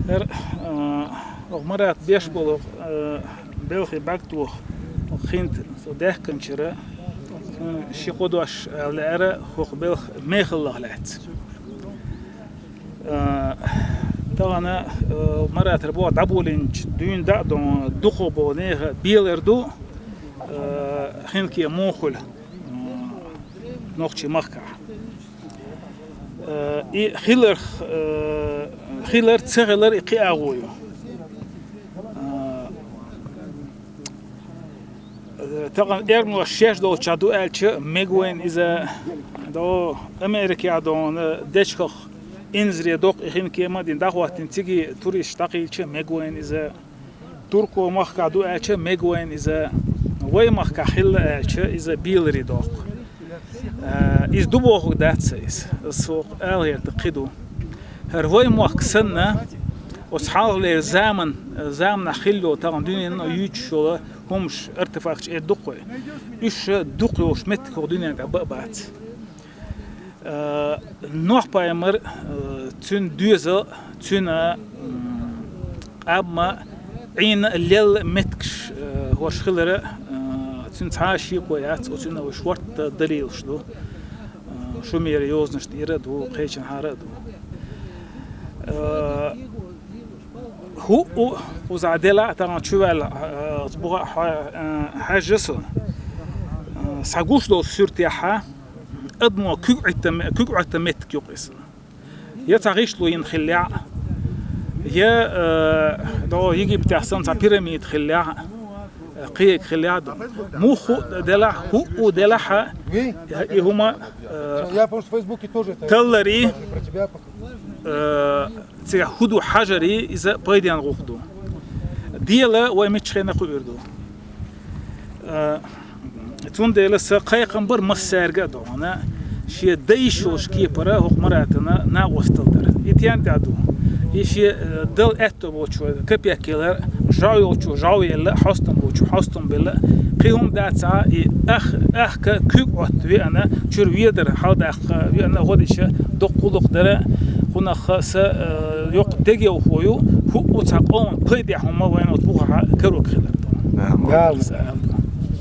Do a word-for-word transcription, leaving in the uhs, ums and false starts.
Эр, а, оха Марата беш болу, а, белхи бӀаргтоха хинт со даьхканчара, а, ши-кхо дош аьлла лаьара, хӀокху белхан мехаллах лаьцна. А, тахана, а, Маратара боху дӀаболийначу дуьйна дӀа а дон дукхах болу нехан белар ду, а, хинкема муха хуьлу, а, нохчийн махкахь. Э, и хиларх, э, хилар, ца хилар и кхин агӀо ю. Э, э, тахана эрмалош шаьш долчохь ду аьлча, мега вайна иза, до Америкехь дона дечхах инзаре доккху и хинкема а дина, дӀахӀоттийна цига туристаш дӀакхийча, мега вайна иза. Турко махкахь ду аьлча, мега вайна иза, вай махкахь хилла аьлча, иза беларе доккху. А, иза ду бохург дац сан иза. Со ала гӀерта кхин ду. ХӀара вай мохк санна, оцу хьалхалера заман, заманахь хилла йолу, тахана дуьненна юьйцуш йолу хӀумаш, артефакташ эр ду-кх вай. Уьш дукха йолуш меттиг хӀокху дуьнен тӀехь бан а бац. Э, Нохь-пайхамар, э, цуьнан доьзал, цуьнан, м, къам а, Ӏийна а лелла меттигаш, э, хӀорш хилара, э, цуьнан цхьа а шеко яц, оцу цуьнан вай шортта далилаш ду. Э, Шумеран йозанаш тӀера а ду, кхечанхьара а ду. Э, ХӀуъу, кхузахь делахь а, тахана чу ваьлла, э, оцу бухахь хьо-, э, хьаьжжа со. Э, схьагуш долу суьртехь адамо куьг Ӏитта ме-, куьг Ӏитта меттиг ю-кх иза. Я цхьа гӀишло йина хиллехь, я, э, до Египетехь санна цхьа пирамида хиллехь, э, кхин а хиллехь а ду. Муха хӀуъу делахь, хӀуъу делахь а, и хӀума, э, Я, по-моему, в Фейсбуке тоже это талларий, про тебя. Э, цигахь хӀун ду хьажарий, иза пайденна гӀуллакх ду. Дела вай миччахьа кхуьур ду. Э, цундела сан кхайкхам бара массаьрга а догӀана, шен дан йиш йолчу кепара хӀокху Маратана накъосталла дар. И тен тӀехь ду. И шен, э, дала аьтто болчо капек елар, жӀов йолчо жӀов елла, хьостам болчо хьостам белла. Кхин хӀума дацахь, и ах-, ахка куьг Ӏотта веана, чуьра ведар хьаладаккха веана, гӀо дича доккха гӀуллакх дара, хӀунах сан, э, йоккха дегайовхо ю, хӀуъу цхьа къоман пайдехь хӀума вайна оцу бухахь карор хилар ду. Да, да.